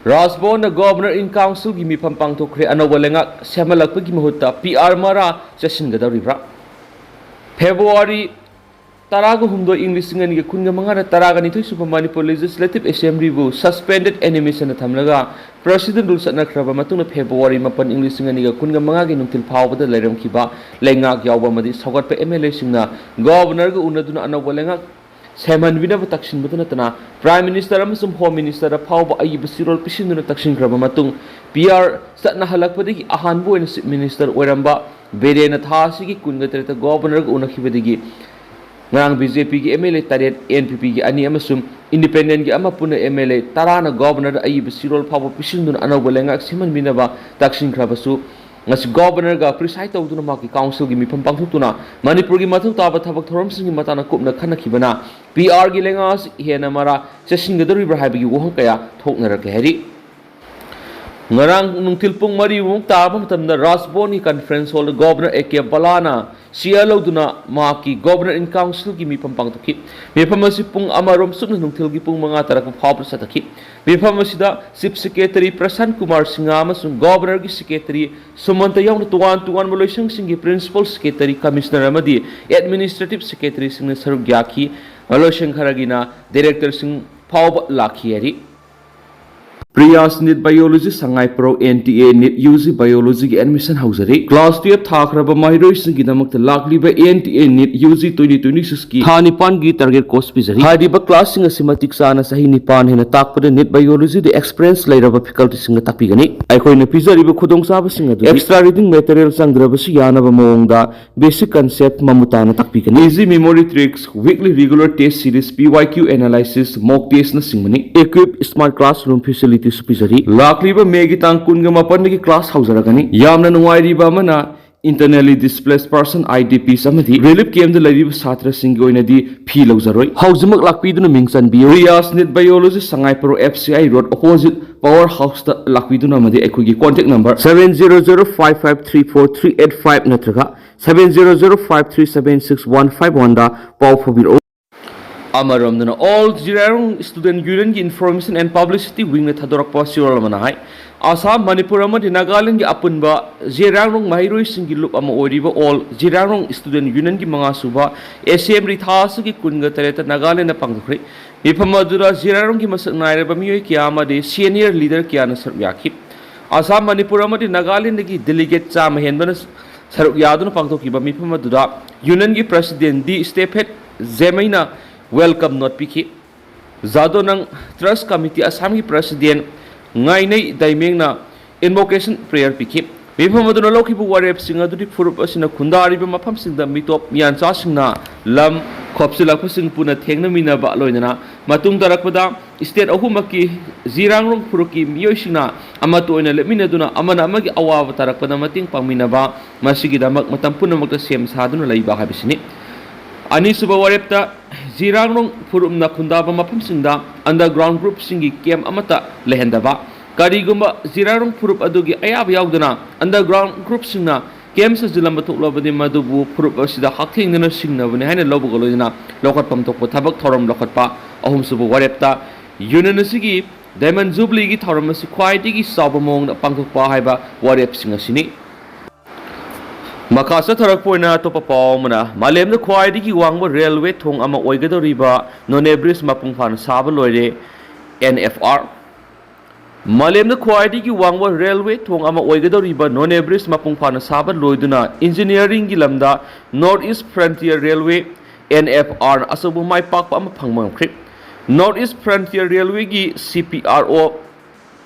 ꯔꯥꯖꯚꯕꯟꯗ Governor in Council ꯒꯤ ꯃꯤꯐꯝ ꯄꯥꯡꯊꯣꯛꯈ꯭ꯔꯦ꯫ ꯑꯅꯧꯕ ꯂꯩꯉꯥꯛ ꯁꯦꯝꯍꯜꯂꯛꯄꯒꯤ ꯃꯍꯨꯠꯇ P R ꯃꯔꯥ ꯆꯠꯁꯤꯟꯒꯗꯧꯔꯤꯕ꯭ꯔꯥ? ꯐꯦꯕ꯭ꯔꯨꯋꯥꯔꯤ ꯇꯔꯥꯒ ꯍꯨꯝꯗꯣꯏ, ꯏꯪ ꯂꯤꯁꯤꯡ ꯑꯅꯤꯒ ꯀꯨꯟꯒ ꯃꯉꯥꯗ ꯇꯔꯥꯒ ꯅꯤꯊꯣꯏ ꯁꯨꯕ ꯃꯅꯤꯄꯨꯔ Legislative Assemblyꯕꯨ suspended animationꯅ ꯊꯝꯂꯒ President Rule ꯆꯠꯅꯈ꯭ꯔꯕ ꯃꯇꯨꯡꯗ ꯐꯦꯕ꯭ꯔꯨꯋꯥꯔꯤ ꯃꯥꯄꯟ, ꯏꯪ ꯂꯤꯁꯤꯡ ꯑꯅꯤꯒ ꯀꯨꯟꯒ ꯃꯉꯥꯒꯤ ꯅꯨꯡꯊꯤꯜ ꯐꯥꯎꯕꯗ ꯂꯩꯔꯝꯈꯤꯕ ꯂꯩꯉꯥꯛ ꯌꯥꯎꯕ ꯑꯃꯗꯤ ꯁꯧꯒꯠꯄ MLAꯁꯤꯡꯅ Governorꯒ ꯎꯅꯗꯨꯅ ꯑꯅꯧꯕ ꯂꯩꯉꯥꯛ ꯁꯦꯝꯍꯟꯕꯤꯅꯕ ꯇꯛꯁꯤꯟꯕꯗ ꯅꯠꯇꯅ Prime Minister ꯑꯃꯁꯨꯡ Home Ministerꯗ ꯐꯥꯎꯕ ꯑꯏꯕ ꯆꯦꯔꯣꯜ ꯄꯤꯁꯤꯟꯗꯨꯅ ꯇꯛꯁꯤꯟꯈ꯭ꯔꯕ ꯃꯇꯨꯡ, PR ꯆꯠꯅꯍꯜꯂꯛꯄꯗꯒꯤ ꯑꯍꯥꯟꯕ ꯑꯣꯏꯅ Chief Minister ꯑꯣꯏꯔꯝꯕ ꯕꯤꯔꯦꯟꯅ ꯊꯥ ꯑꯁꯤꯒꯤ ꯀꯨꯟꯒ ꯇꯔꯦꯠꯇ Governorꯒ ꯎꯅꯈꯤꯕꯗꯒꯤ ꯉꯔꯥꯡ BJPꯒꯤ MLA ꯇꯔꯦꯠ, NPPꯒꯤ ꯑꯅꯤ ꯑꯃꯁꯨꯡ Independentꯒꯤ ꯑꯃ ꯄꯨꯟꯅ MLA ꯇꯔꯥꯅ Governorꯗ ꯑꯏꯕ ꯆꯦꯔꯣꯜ ꯐꯥꯎꯕ ꯄꯤꯁꯤꯟꯗꯨꯅ ꯑꯅꯧꯕ ꯂꯩꯉꯥꯛ ꯁꯦꯝꯍꯟꯕꯤꯅꯕ ꯇꯛꯁꯤꯟꯈ꯭ꯔꯕꯁꯨ, ꯉꯁꯤ Governorꯒ preside ꯇꯧꯗꯨꯅ ꯃꯍꯥꯛꯀꯤ councilꯒꯤ ꯃꯤꯐꯝ ꯄꯥꯡꯊꯣꯛꯇꯨꯅ ꯃꯅꯤꯄꯨꯔꯒꯤ ꯃꯊꯧ ꯇꯥꯕ ꯊꯕꯛ ꯊꯧꯔꯝꯁꯤꯡꯒꯤ ꯃꯇꯥꯡꯗ ꯀꯨꯞꯅ ꯈꯟꯅꯈꯤꯕꯅ PRꯒꯤ ꯂꯩꯉꯥꯛ ꯑꯁꯤ ꯍꯦꯟꯅ ꯃꯔꯥ ꯆꯦꯠꯁꯤꯟꯒꯗꯧꯔꯤꯕ꯭ꯔꯥ ꯍꯥꯏꯕꯒꯤ ꯋꯥꯍꯪ ꯀꯌꯥ ꯊꯣꯛꯅꯔꯛꯂꯦ ꯍꯥꯏꯔꯤ꯫ ꯉꯔꯥꯡ ꯅꯨꯡꯊꯤꯜ ꯄꯨꯡ ꯃꯔꯤꯃꯨꯛ ꯇꯥꯕ ꯃꯇꯝꯗ ꯔꯥꯖꯚꯕꯟꯒꯤ conference hallꯗ Governor A K ꯕꯂꯥꯅ chair ꯂꯧꯗꯨꯅ ꯃꯍꯥꯛꯀꯤ Governor in Councilꯒꯤ ꯃꯤꯐꯝ ꯄꯥꯡꯊꯣꯛꯈꯤ꯫ ꯃꯤꯐꯝ ꯑꯁꯤ ꯄꯨꯡ ꯑꯃꯔꯣꯝ ꯆꯨꯞꯅ ꯅꯨꯡꯊꯤꯜꯒꯤ ꯄꯨꯡ ꯃꯉꯥ ꯇꯥꯔꯛꯄ ꯐꯥꯎꯕ ꯆꯠꯊꯈꯤ꯫ ꯃꯤꯐꯝ ꯑꯁꯤꯗ Chief Secretary ꯄ꯭ꯔꯁꯥꯟ ꯀꯨꯃꯥꯔ ꯁꯤꯡꯍ ꯑꯃꯁꯨꯡ Governorꯒꯤ Secretary ꯁꯨꯃꯟꯇ ꯌꯥꯎꯅ ꯇꯣꯉꯥꯟ ꯇꯣꯉꯥꯟꯕ ꯂꯣꯏꯁꯪꯁꯤꯡꯒꯤ Principal Secretary, Commissioner ꯑꯃꯗꯤ Administrative Secretaryꯁꯤꯡꯅ ꯁꯔꯨꯛ ꯌꯥꯈꯤ꯫ ꯂꯣꯏꯁꯪ ꯈꯔꯒꯤꯅ Directorꯁꯤꯡ ꯐꯥꯎꯕ ꯂꯥꯛꯈꯤ ꯍꯥꯏꯔꯤ꯫ Priyas NEET Biology ꯁꯉꯥꯏ ꯄ꯭ꯔꯧ NTA NEET UG Biologyꯒꯤ admission ꯍꯧꯖꯔꯤ꯫ Class twelve ꯊꯥꯈ꯭ꯔꯕ ꯃꯍꯩꯔꯣꯏꯁꯤꯡꯒꯤꯗꯃꯛꯇ ꯂꯥꯛꯂꯤꯕ NTA NEET UG twenty twenty-sixꯀꯤ ꯊꯥ ꯅꯤꯄꯥꯟꯒꯤ target course ꯄꯤꯖꯔꯤ꯫ ꯍꯥꯏꯔꯤꯕ classꯁꯤꯡ ꯑꯁꯤ ꯃꯇꯤꯛ ꯆꯥꯅ ꯆꯍꯤ ꯅꯤꯄꯥꯟ ꯍꯦꯟꯅ ꯇꯥꯛꯄꯗ NEET Biologyꯗ experience ꯂꯩꯔꯕ facultyꯁꯤꯡꯅ ꯇꯥꯛꯄꯤꯒꯅꯤ꯫ ꯑꯩꯈꯣꯏꯅ ꯄꯤꯖꯔꯤꯕ ꯈꯨꯗꯣꯡꯆꯥꯕꯁꯤꯡ ꯑꯗꯨ extra reading material ꯆꯪꯗ꯭ꯔꯕꯁꯨ ꯌꯥꯅꯕ ꯃꯑꯣꯡꯗ basic concept ꯃꯃꯨꯠ ꯇꯥꯅ ꯇꯥꯛꯄꯤꯒꯅꯤ꯫ Easy memory tricks, weekly regular test series, PYQ analysis, mock testꯅꯆꯤꯡꯕꯅꯤ꯫ Equip smart classroom facilityꯁꯨ ꯄꯤꯖꯔꯤ꯫ ꯂꯥꯛꯂꯤꯕ ꯃꯦꯒꯤ ꯇꯥꯡ ꯀꯨꯟꯒ ꯃꯥꯄꯟꯗꯒꯤ class ꯍꯧꯖꯔꯒꯅꯤ꯫ ꯌꯥꯝꯅ ꯅꯨꯡꯉꯥꯏꯔꯤꯕ ꯑꯃꯅ, internally displaced person, IDPs ꯑꯃꯗꯤ relief campꯇ ꯂꯩꯔꯤꯕ ꯁꯥꯇ꯭ꯔꯁꯤꯡꯒꯤ ꯑꯣꯏꯅꯗꯤ fee ꯂꯧꯖꯔꯣꯏ꯫ ꯍꯧꯖꯤꯛꯃꯛ ꯂꯥꯛꯄꯤꯗꯨꯅ ꯃꯤꯡ ꯆꯟꯕꯤꯌꯨ꯫ Priyas NEET Biology, ꯁꯉꯥꯏ ꯄ꯭ꯔꯧ FCI road, opposite power houseꯇ ꯂꯥꯛꯄꯤꯗꯨꯅ ꯑꯃꯗꯤ ꯑꯩꯈꯣꯏꯒꯤ contact number seven zero zero five five three four three eight five ꯅꯠꯇ꯭ꯔꯒ seven zero zero five three seven six one five oneꯗ ꯄꯥꯎ ꯐꯥꯎꯕꯤꯔꯛꯎ꯫ ꯑꯃꯔꯣꯝꯗꯅ, All Zirang Student Union ꯒꯤ Information and Publicity Wing ꯅ ꯊꯥꯗꯣꯔꯛꯄ ꯆꯦꯔꯣꯜ ꯑꯃꯅ ꯍꯥꯏ, ꯑꯁꯥꯝ, ꯃꯅꯤꯄꯨꯔ ꯑꯃꯗꯤ ꯅꯥꯒꯥꯂꯦꯟꯒꯤ ꯑꯄꯨꯟꯕ ꯖꯤꯔꯥꯡꯔꯣꯡ ꯃꯍꯩꯔꯣꯏꯁꯤꯡꯒꯤ ꯂꯨꯞ ꯑꯃ ꯑꯣꯏꯔꯤꯕ All Zirang Student Union ꯒꯤ ꯃꯉꯥꯁꯨꯕ ꯑꯦꯁꯦꯝꯕ꯭ꯂꯤ ꯊꯥ ꯑꯁꯤꯒꯤ ꯀꯨꯟꯒ ꯇꯔꯦꯠꯇ ꯅꯥꯒꯥꯂꯦꯟꯗ ꯄꯥꯡꯊꯣꯛꯈ꯭ꯔꯦ꯫ ꯃꯤꯐꯝ ꯑꯗꯨꯗ ꯖꯤꯔꯥꯡꯔꯣꯡꯒꯤ ꯃꯁꯛ ꯅꯥꯏꯔꯕ ꯃꯤꯑꯣꯏ ꯀꯌꯥ ꯑꯃꯗꯤ ꯁꯦꯅꯤꯌꯔ ꯂꯤꯗꯔ ꯀꯌꯥꯅ ꯁꯔꯨꯛ ꯌꯥꯈꯤ꯫ ꯑꯁꯥꯝ, ꯃꯅꯤꯄꯨꯔ ꯑꯃꯗꯤ ꯅꯥꯒꯥꯂꯦꯟꯗꯒꯤ ꯗꯦꯂꯤꯒꯦꯠ ꯆꯥꯝꯃ ꯍꯦꯟꯕꯅ ꯁꯔꯨꯛ ꯌꯥꯗꯨꯅ ꯄꯥꯡꯊꯣꯛꯈꯤꯕ ꯃꯤꯐꯝ ꯑꯗꯨꯗ ꯌꯨꯅꯤꯌꯟꯒꯤ ꯄ꯭ꯔꯁꯤꯗꯦꯟ ꯗꯤ ꯁ꯭ꯇꯦꯐꯦꯠ ꯖꯦꯃꯩꯅ ꯋꯦꯜꯀꯝ ꯅꯣꯠ ꯄꯤꯈꯤ꯫ ꯖꯥꯗꯣꯅꯪ ꯇ꯭ꯔꯁ ꯀꯃꯤꯇꯤ ꯑꯁꯥꯝꯒꯤ ꯄ꯭ꯔꯁꯤꯗꯦꯟ ꯉꯥꯏꯅꯩ ꯗꯥꯏꯃꯦꯡꯅ ꯏꯟꯚꯣꯀꯦꯁꯟ ꯄ꯭ꯔꯦꯌꯔ ꯄꯤꯈꯤ꯫ ꯃꯤꯐꯝ ꯑꯗꯨꯅ ꯂꯧꯈꯤꯕ ꯋꯥꯔꯦꯞꯁꯤꯡ ꯑꯗꯨꯗꯤ ꯐꯨꯔꯨꯞ ꯑꯁꯤꯅ ꯈꯨꯟꯗꯥꯔꯤꯕ ꯃꯐꯝꯁꯤꯡꯗ ꯃꯤꯇꯣꯞ ꯃꯤꯌꯥꯟꯆꯥꯁꯤꯡꯅ ꯂꯝ ꯈꯣꯞꯆꯤꯜꯂꯛꯄꯁꯤꯡ ꯄꯨꯟꯅ ꯊꯦꯡꯅꯃꯤꯟꯅꯕ, ꯂꯣꯏꯅꯅ ꯃꯇꯨꯡ ꯇꯥꯔꯛꯄꯗ ꯁ꯭ꯇꯦꯠ ꯑꯍꯨꯝꯃꯛꯀꯤ ꯖꯤꯔꯥꯡꯔꯣꯡ ꯐꯨꯔꯨꯞꯀꯤ ꯃꯤꯑꯣꯏꯁꯤꯡꯅ ꯑꯃꯠꯇ ꯑꯣꯏꯅ ꯂꯦꯞꯃꯤꯟꯅꯗꯨꯅ ꯑꯃꯅ ꯑꯃꯒꯤ ꯑꯋꯥꯕ ꯇꯥꯔꯛꯄꯗ ꯃꯇꯦꯡ ꯄꯥꯡꯃꯤꯟꯅꯕ, ꯃꯁꯤꯒꯤꯗꯃꯛ ꯃꯇꯝ ꯄꯨꯝꯅꯃꯛꯇ ꯁꯦꯝ ꯁꯥꯗꯨꯅ ꯂꯩꯕ ꯍꯥꯏꯕꯁꯤꯅꯤ꯫ ꯑꯅꯤꯁꯨꯕ ꯋꯥꯔꯦꯞꯇ ꯖꯤꯔꯥꯡꯔꯣꯡ ꯐꯨꯔꯨꯞꯅ ꯈꯨꯟꯗꯥꯕ ꯃꯐꯝꯁꯤꯡꯗ ꯑꯟꯗꯔꯒ꯭ꯔꯥꯎꯟ ꯒ꯭ꯔꯨꯞꯁꯤꯡꯒꯤ ꯀꯦꯝꯞ ꯑꯃꯠꯇ ꯂꯩꯍꯟꯗꯕ, ꯀꯔꯤꯒꯨꯝꯕ ꯖꯤꯔꯥꯡꯔꯣꯡ ꯐꯨꯔꯨꯞ ꯑꯗꯨꯒꯤ ꯑꯌꯥꯕ ꯌꯥꯎꯗꯅ ꯑꯟꯗꯔꯒ꯭ꯔꯥꯎꯟ ꯒ꯭ꯔꯨꯞꯁꯤꯡꯅ ꯀꯦꯝꯞ ꯁꯥꯖꯤꯜꯂꯝꯕ ꯊꯣꯛꯂꯕꯗꯤ ꯃꯗꯨꯕꯨ ꯐꯨꯔꯨꯞ ꯑꯁꯤꯗ ꯍꯛꯊꯦꯡꯅꯅ ꯁꯤꯡꯅꯕꯅꯤ ꯍꯥꯏꯅ ꯂꯧꯕꯒ ꯂꯣꯏꯅꯅ ꯂꯧꯈꯠꯐꯝ ꯊꯣꯛꯄ ꯊꯕꯛ ꯊꯧꯔꯝ ꯂꯧꯈꯠꯄ꯫ ꯑꯍꯨꯝꯁꯨꯕ ꯋꯥꯔꯦꯞꯇ ꯌꯨꯅꯤꯌꯟ ꯑꯁꯤꯒꯤ ꯗꯥꯏꯃꯟ ꯖꯨꯕꯤꯂꯤꯒꯤ ꯊꯧꯔꯝ ꯑꯁꯤ ꯈ꯭ꯋꯥꯏꯗꯒꯤ ꯆꯥꯎꯕ ꯃꯑꯣꯡꯗ ꯄꯥꯡꯊꯣꯛꯄ ꯍꯥꯏꯕ ꯋꯥꯔꯦꯞꯁꯤꯡ ꯑꯁꯤꯅꯤ꯫ ꯃꯈꯥ ꯆꯠꯊꯔꯛꯄ ꯑꯣꯏꯅ ꯑꯇꯣꯞꯄ ꯄꯥꯎ ꯑꯃꯅ, ꯃꯥꯂꯦꯝꯗ ꯈ꯭ꯋꯥꯏꯗꯒꯤ ꯋꯥꯡꯕ ꯔꯦꯜꯋꯦ ꯊꯣꯡ ꯑꯃ ꯑꯣꯏꯒꯗꯧꯔꯤꯕ ꯅꯣꯅꯦ ꯕ꯭ꯔꯤꯖ ꯃꯄꯨꯡ ꯐꯥꯅ ꯁꯥꯕ ꯂꯣꯏꯔꯦ, ꯑꯦꯟ ꯑꯦꯐ ꯑꯥꯔ꯫ ꯃꯥꯂꯦꯝꯗ ꯈ꯭ꯋꯥꯏꯗꯒꯤ ꯋꯥꯡꯕ ꯔꯦꯜꯋꯦ ꯊꯣꯡ ꯑꯃ ꯑꯣꯏꯒꯗꯧꯔꯤꯕ ꯅꯣꯅꯦ ꯕ꯭ꯔꯤꯖ ꯃꯄꯨꯡ ꯐꯥꯅ ꯁꯥꯕ ꯂꯣꯏꯗꯨꯅ ꯏꯟꯖꯤꯅꯤꯌꯥꯔꯤꯡꯒꯤ ꯂꯝꯗ north east frontier railway, N F ꯑꯥꯔꯅ ꯑꯆꯧꯕ ꯃꯥꯏ ꯄꯥꯛꯄ ꯑꯃ ꯐꯪꯕ ꯉꯝꯈ꯭ꯔꯦ꯫ ꯅꯣꯔꯠ ꯏꯁ ꯐ꯭ꯔꯟꯇꯤꯌꯔ ꯔꯦꯜꯋꯦꯒꯤ ꯁꯤ ꯄꯤ ꯑꯥꯔ ꯑꯣ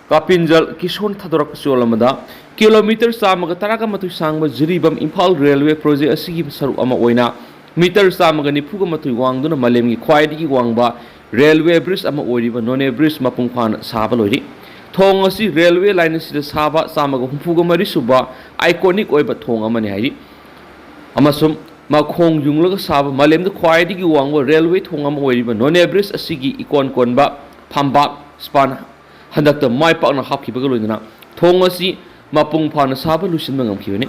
ꯀꯥꯄꯤꯟꯖꯜ ꯀꯤꯁꯣꯟ ꯊꯥꯗꯣꯔꯛꯄ ꯆꯦꯔꯣꯜ ꯑꯃꯗ, ꯀꯤꯂꯣꯃꯤꯇꯔ ꯆꯥꯝꯃꯒ ꯇꯔꯥꯒ ꯃꯥꯊꯣꯏ ꯁꯥꯡꯕ ꯖꯤꯔꯤꯕꯥꯝ ꯏꯝꯐꯥꯜ ꯔꯦꯜꯋꯦ ꯄ꯭ꯔꯣꯖꯦꯛ ꯑꯁꯤꯒꯤ ꯁꯔꯨꯛ ꯑꯃ ꯑꯣꯏꯅ ꯃꯤꯇꯔ ꯆꯥꯝꯃꯒ ꯅꯤꯐꯨꯒ ꯃꯥꯊꯣꯏ ꯋꯥꯡꯗꯨꯅ ꯃꯥꯂꯦꯝꯒꯤ ꯈ꯭ꯋꯥꯏꯗꯒꯤ ꯋꯥꯡꯕ ꯔꯦꯜꯋꯦ ꯕ꯭ꯔꯤꯖ ꯑꯃ ꯑꯣꯏꯔꯤꯕ ꯅꯣꯅꯦ ꯕ꯭ꯔꯤꯖ ꯃꯄꯨꯡ ꯐꯥꯅ ꯁꯥꯕ ꯂꯣꯏꯔꯤ꯫ ꯊꯣꯡ ꯑꯁꯤ ꯔꯦꯜꯋꯦ ꯂꯥꯏꯟ ꯑꯁꯤꯗ ꯁꯥꯕ ꯆꯥꯝꯃꯒ ꯍꯨꯝꯐꯨꯒ ꯃꯔꯤ ꯁꯨꯕ ꯑꯥꯏꯀꯣꯅꯤꯛ ꯑꯣꯏꯕ ꯊꯣꯡ ꯑꯃꯅꯤ ꯍꯥꯏꯔꯤ꯫ ꯑꯃꯁꯨꯡ ꯃꯈꯣꯡ ꯌꯨꯡꯂꯒ ꯁꯥꯕ ꯃꯥꯂꯦꯝꯗ ꯈ꯭ꯋꯥꯏꯗꯒꯤ ꯋꯥꯡꯕ ꯔꯦꯜꯋꯦ ꯊꯣꯡ ꯑꯃ ꯑꯣꯏꯔꯤꯕ ꯅꯣꯅꯦ ꯕ꯭ꯔꯤꯖ ꯑꯁꯤꯒꯤ ꯏꯀꯣꯟ ꯀꯣꯟꯕ ꯐꯝꯕꯥꯛ ꯁ꯭ꯄꯥꯟ ꯍꯟꯗꯛꯇ ꯃꯥꯏ ꯄꯥꯛꯅ ꯍꯥꯞꯈꯤꯕꯒ ꯂꯣꯏꯅꯅ ꯊꯣꯡ ꯑꯁꯤ ꯃꯄꯨꯡ ꯐꯥꯅ ꯁꯥꯕ ꯂꯣꯏꯁꯤꯟꯕ ꯉꯝꯈꯤꯕꯅꯤ꯫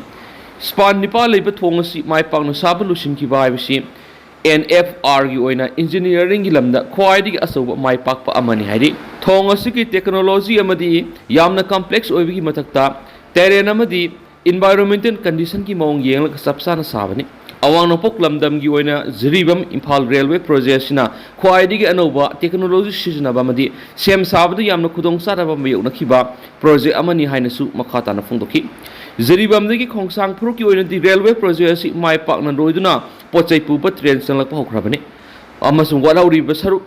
ꯁ꯭ꯄꯥꯟ ꯅꯤꯄꯥꯜ ꯂꯩꯕ ꯊꯣꯡ ꯑꯁꯤ ꯃꯥꯏ ꯄꯥꯛꯅ ꯁꯥꯕ ꯂꯣꯏꯁꯤꯟꯈꯤꯕ ꯍꯥꯏꯕꯁꯤ ꯑꯦꯟ ꯑꯦꯐ ꯑꯥꯔꯒꯤ ꯑꯣꯏꯅ ꯏꯟꯖꯤꯅꯤꯌꯥꯔꯤꯡꯒꯤ ꯂꯝꯗ ꯈ꯭ꯋꯥꯏꯗꯒꯤ ꯑꯆꯧꯕ ꯃꯥꯏ ꯄꯥꯛꯄ ꯑꯃꯅꯤ ꯍꯥꯏꯔꯤ꯫ ꯊꯣꯡ ꯑꯁꯤꯒꯤ ꯇꯦꯛꯅꯣꯂꯣꯖꯤ ꯑꯃꯗꯤ ꯌꯥꯝꯅ ꯀꯝꯄ꯭ꯂꯦꯛꯁ ꯑꯣꯏꯕꯒꯤ ꯃꯊꯛꯇ ꯇꯦꯔꯦꯟ ꯑꯃꯗꯤ ꯏꯟꯚꯥꯏꯔꯣꯟꯃꯦꯟꯇꯦꯜ ꯀꯟꯗꯤꯁꯟꯒꯤ ꯃꯑꯣꯡ ꯌꯦꯡꯂꯒ ꯆꯞ ꯆꯥꯅ ꯁꯥꯕꯅꯤ꯫ ꯑꯋꯥꯡ ꯅꯣꯡꯄꯣꯛ ꯂꯝꯗꯝꯒꯤ ꯑꯣꯏꯅ ꯖꯤꯔꯤꯕꯥꯝ ꯏꯝꯐꯥꯜ ꯔꯦꯜꯋꯦ ꯄ꯭ꯔꯣꯖꯦꯛ ꯑꯁꯤꯅ ꯈ꯭ꯋꯥꯏꯗꯒꯤ ꯑꯅꯧꯕ ꯇꯦꯛꯅꯣꯂꯣꯖꯤ ꯁꯤꯖꯤꯟꯅꯕ ꯑꯃꯗꯤ ꯁꯦꯝ ꯁꯥꯕꯗ ꯌꯥꯝꯅ ꯈꯨꯗꯣꯡꯆꯥꯗꯕ ꯃꯥꯌꯣꯛꯅꯈꯤꯕ ꯄ꯭ꯔꯣꯖꯦꯛ ꯑꯃꯅꯤ ꯍꯥꯏꯅꯁꯨ ꯃꯈꯥ ꯇꯥꯅ ꯐꯣꯡꯗꯣꯛꯈꯤ꯫ ꯖꯤꯔꯤꯕꯥꯝꯗꯒꯤ ꯈꯣꯡꯁꯥꯡ ꯐꯨꯔꯨꯞꯀꯤ ꯑꯣꯏꯅꯗꯤ ꯔꯦꯜꯋꯦ ꯄ꯭ꯔꯣꯖꯦꯛ ꯑꯁꯤ ꯃꯥꯏ ꯄꯥꯛꯅ ꯂꯣꯏꯗꯨꯅ ꯄꯣꯠ ꯆꯩ ꯄꯨꯕ ꯇ꯭ꯔꯦꯟ ꯆꯪꯂꯛꯄ ꯍꯧꯈ꯭ꯔꯕꯅꯤ ꯑꯃꯁꯨꯡ ꯋꯥꯠꯍꯧꯔꯤꯕ ꯁꯔꯨꯛ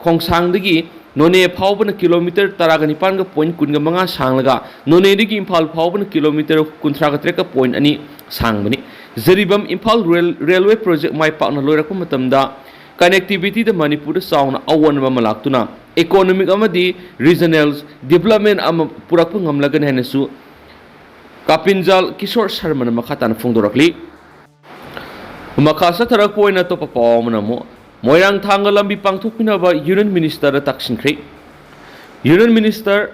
ꯈꯣꯡꯁꯥꯡꯗꯒꯤ ꯅꯣꯅꯦ ꯐꯥꯎꯕꯅ ꯀꯤꯂꯣꯃꯤꯇꯔ ꯇꯔꯥꯒ ꯅꯤꯄꯥꯟꯒ ꯄꯣꯏꯟ ꯀꯨꯟꯒ ꯃꯉꯥ ꯁꯥꯡꯂꯒ ꯅꯣꯅꯦꯗꯒꯤ ꯏꯝꯐꯥꯜ ꯐꯥꯎꯕꯅ ꯀꯤꯂꯣꯃꯤꯇꯔ ꯀꯨꯟꯊ꯭ꯔꯥꯒ ꯇꯔꯦꯠꯀ ꯄꯣꯏꯟ ꯑꯅꯤ ꯁꯥꯡꯕꯅꯤ꯫ Jiribam Imphal rail railway project ꯃꯥꯏ ꯄꯥꯛꯅ ꯂꯣꯏꯔꯛꯄ ꯃꯇꯝꯗ ꯀꯅꯦꯛꯇꯤꯕꯤꯇꯤꯗ ꯃꯅꯤꯄꯨꯔꯗ ꯆꯥꯎꯅ ꯑꯑꯣꯟꯕ ꯑꯃ ꯂꯥꯛꯇꯨꯅ ꯏꯀꯣꯅꯣꯃꯤꯛ ꯑꯃꯗꯤ ꯔꯤꯖꯅꯦꯜ ꯗꯤꯕꯂꯞꯃꯦꯟ ꯑꯃ ꯄꯨꯔꯛꯄ ꯉꯝꯂꯒꯅꯤ ꯍꯥꯏꯅꯁꯨ ꯀꯥꯄꯤꯟꯖꯥꯜ ꯀꯤꯁꯣꯔ ꯁꯔꯃꯅ ꯃꯈꯥ ꯇꯥꯅ ꯐꯣꯡꯗꯣꯔꯛꯂꯤ꯫ ꯃꯈꯥ ꯆꯠꯊꯔꯛꯄ ꯑꯣꯏꯅ ꯑꯇꯣꯞꯄ ꯄꯥꯎ ꯑꯃꯅ ꯑꯃꯨꯛ ꯃꯣꯏꯔꯥꯡ ꯊꯥꯡꯒ ꯂꯝꯕꯤ ꯄꯥꯡꯊꯣꯛꯄꯤꯅꯕ ꯌꯨꯅꯤꯌꯟ ꯃꯤꯅꯤꯁꯇꯔꯗ ꯇꯛꯁꯤꯟꯈ꯭ꯔꯦ꯫ Union minister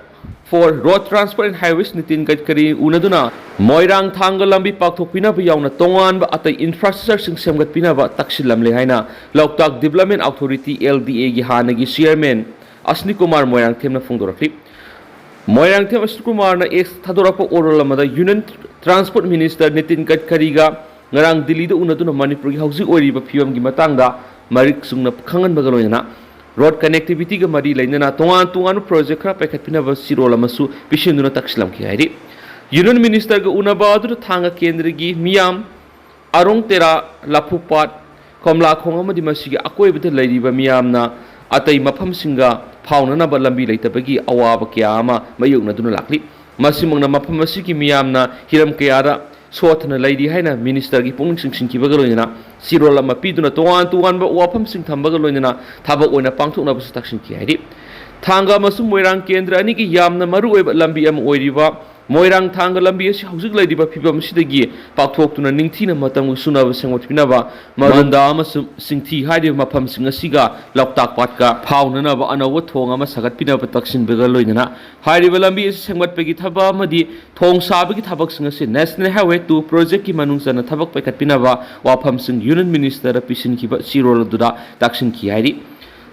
for road transport and highways Nitin Gadkari ꯎꯅꯗꯨꯅ ꯃꯣꯏꯔꯥꯡ ꯊꯥꯡꯒ ꯂꯝꯕꯤ ꯄꯥꯛꯊꯣꯛꯄꯤꯅꯕ ꯌꯥꯎꯅ ꯇꯣꯉꯥꯟꯕ ꯑꯇꯩ ꯏꯟꯐ꯭ꯔꯥꯁ꯭ꯇ꯭ꯔꯛꯆꯔꯁꯤꯡ ꯁꯦꯝꯒꯠꯄꯤꯅꯕ ꯇꯛꯁꯤꯜꯂꯝꯂꯦ ꯍꯥꯏꯅ ꯂꯣꯛꯇꯥꯛ ꯗꯤꯕꯂꯞꯃꯦꯟ ꯑꯣꯊꯣꯔꯤꯇꯤ, ꯑꯦꯜ ꯗꯤ ꯑꯦꯒꯤ ꯍꯥꯟꯅꯒꯤ ꯆꯤꯌꯔꯃꯦꯟ ꯑꯁꯅꯤ ꯀꯨꯃꯥꯔ ꯃꯣꯏꯔꯥꯡꯊꯦꯝꯅ ꯐꯣꯡꯗꯣꯔꯛꯂꯤ꯫ ꯃꯣꯏꯔꯥꯡꯊꯦꯝ ꯑꯁꯅꯤ ꯀꯨꯃꯥꯔꯅ ꯑꯦꯛꯁ ꯊꯥꯗꯣꯔꯛꯄ ꯋꯥꯔꯣꯜ ꯑꯃꯗ ꯌꯨꯅꯤꯌꯟ ꯇ꯭ꯔꯥꯟꯁꯄꯣꯔꯠ ꯃꯤꯅꯤꯁꯇꯔ ꯅꯤꯇꯤꯟ ꯒꯗꯀꯔꯤꯒ ꯉꯔꯥꯡ ꯗꯤꯜꯂꯤꯗ ꯎꯅꯗꯨꯅ ꯃꯅꯤꯄꯨꯔꯒꯤ ꯍꯧꯖꯤꯛ ꯑꯣꯏꯔꯤꯕ ꯐꯤꯕꯝꯒꯤ ꯃꯇꯥꯡꯗ ꯃꯔꯤꯛ ꯆꯨꯝꯅ ꯈꯪꯍꯟꯕꯒ ꯂꯣꯏꯅꯅ ꯔꯣꯗ ꯀꯅꯦꯛꯇꯤꯕꯤꯇꯤꯒ ꯃꯔꯤ ꯂꯩꯅꯅ ꯇꯣꯉꯥꯟ ꯇꯣꯉꯥꯟꯕ ꯄ꯭ꯔꯣꯖꯦꯛ ꯈꯔ ꯄꯥꯏꯈꯠꯄꯤꯅꯕ ꯆꯤꯔꯣꯜ ꯑꯃꯁꯨ ꯄꯤꯁꯤꯟꯗꯨꯅ ꯇꯛꯁꯤꯜꯂꯝꯈꯤ ꯍꯥꯏꯔꯤ꯫ ꯌꯨꯅꯤꯌꯟ ꯃꯤꯅꯤꯁꯇꯔꯒ ꯎꯅꯕ ꯑꯗꯨꯗ ꯊꯥꯡꯒ ꯀꯦꯟꯗ꯭ꯔꯒꯤ ꯃꯤꯌꯥꯝ ꯑꯔꯣꯡ ꯇꯦꯔꯥ, ꯂꯐꯨꯄꯥꯠ, ꯀꯣꯝꯂꯥꯈꯣꯡ ꯑꯃꯗꯤ ꯃꯁꯤꯒꯤ ꯑꯀꯣꯏꯕꯗ ꯂꯩꯔꯤꯕ ꯃꯤꯌꯥꯝꯅ ꯑꯇꯩ ꯃꯐꯝꯁꯤꯡꯒ ꯐꯥꯎꯅꯅꯕ ꯂꯝꯕꯤ ꯂꯩꯇꯕꯒꯤ ꯑꯋꯥꯕ ꯀꯌꯥ ꯑꯃ ꯃꯥꯌꯣꯛꯅꯗꯨꯅ ꯂꯥꯛꯂꯤ꯫ ꯃꯁꯤꯃꯛꯅ ꯃꯐꯝ ꯑꯁꯤꯒꯤ ꯃꯤꯌꯥꯝꯅ ꯍꯤꯔꯝ ꯀꯌꯥꯗ ꯁꯣꯠꯊꯅ ꯂꯩꯔꯤ ꯍꯥꯏꯅ ꯃꯤꯅꯤꯁꯇꯔꯒꯤ ꯄꯨꯛꯅꯤꯡ ꯆꯤꯡꯁꯤꯟꯈꯤꯕꯒ ꯂꯣꯏꯅꯅ ꯆꯤꯔꯣꯜ ꯑꯃ ꯄꯤꯗꯨꯅ ꯇꯣꯉꯥꯟ ꯇꯣꯉꯥꯟꯕ ꯋꯥꯐꯝꯁꯤꯡ ꯊꯝꯕꯒ ꯂꯣꯏꯅꯅ ꯊꯕꯛ ꯑꯣꯏꯅ ꯄꯥꯡꯊꯣꯛꯅꯕꯁꯨ ꯇꯛꯁꯤꯟꯈꯤ ꯍꯥꯏꯔꯤ꯫ ꯊꯥꯡꯒ ꯑꯃꯁꯨꯡ ꯃꯣꯏꯔꯥꯡ ꯀꯦꯟꯗ꯭ꯔ ꯑꯅꯤꯒꯤ ꯌꯥꯝꯅ ꯃꯔꯨꯑꯣꯏꯕ ꯂꯝꯕꯤ ꯑꯃ ꯑꯣꯏꯔꯤꯕ ꯃꯣꯏꯔꯥꯡ ꯊꯥꯡꯒ ꯂꯝꯕꯤ ꯑꯁꯤ ꯍꯧꯖꯤꯛ ꯂꯩꯔꯤꯕ ꯐꯤꯕꯝ ꯑꯁꯤꯗꯒꯤ ꯄꯥꯛꯊꯣꯛꯇꯨꯅ ꯅꯤꯡꯊꯤꯅ ꯃꯇꯝꯒꯤ ꯁꯨꯅꯕ ꯁꯦꯝꯒꯠꯄꯤꯅꯕ, ꯃꯔꯟꯗꯥ ꯑꯃꯁꯨꯡ ꯁꯤꯡꯊꯤ ꯍꯥꯏꯔꯤꯕ ꯃꯐꯝꯁꯤꯡ ꯑꯁꯤꯒ ꯂꯣꯛꯇꯥꯛ ꯄꯥꯠꯀ ꯐꯥꯎꯅꯅꯕ ꯑꯅꯧꯕ ꯊꯣꯡ ꯑꯃ ꯁꯥꯒꯠꯄꯤꯅꯕ ꯇꯛꯁꯤꯟꯕꯒ ꯂꯣꯏꯅꯅ ꯍꯥꯏꯔꯤꯕ ꯂꯝꯕꯤ ꯑꯁꯤ ꯁꯦꯝꯒꯠꯄꯒꯤ ꯊꯕꯛ ꯑꯃꯗꯤ ꯊꯣꯡ ꯁꯥꯕꯒꯤ ꯊꯕꯛꯁꯤꯡ ꯑꯁꯤ National Highway two projectꯀꯤ ꯃꯅꯨꯡ ꯆꯟꯅ ꯊꯕꯛ ꯄꯥꯏꯈꯠꯄꯤꯅꯕ ꯋꯥꯐꯝꯁꯤꯡ Union Ministerꯗ ꯄꯤꯁꯤꯟꯈꯤꯕ ꯆꯦꯔꯣꯜ ꯑꯗꯨꯗ ꯇꯥꯛꯁꯤꯟꯈꯤ ꯍꯥꯏꯔꯤ꯫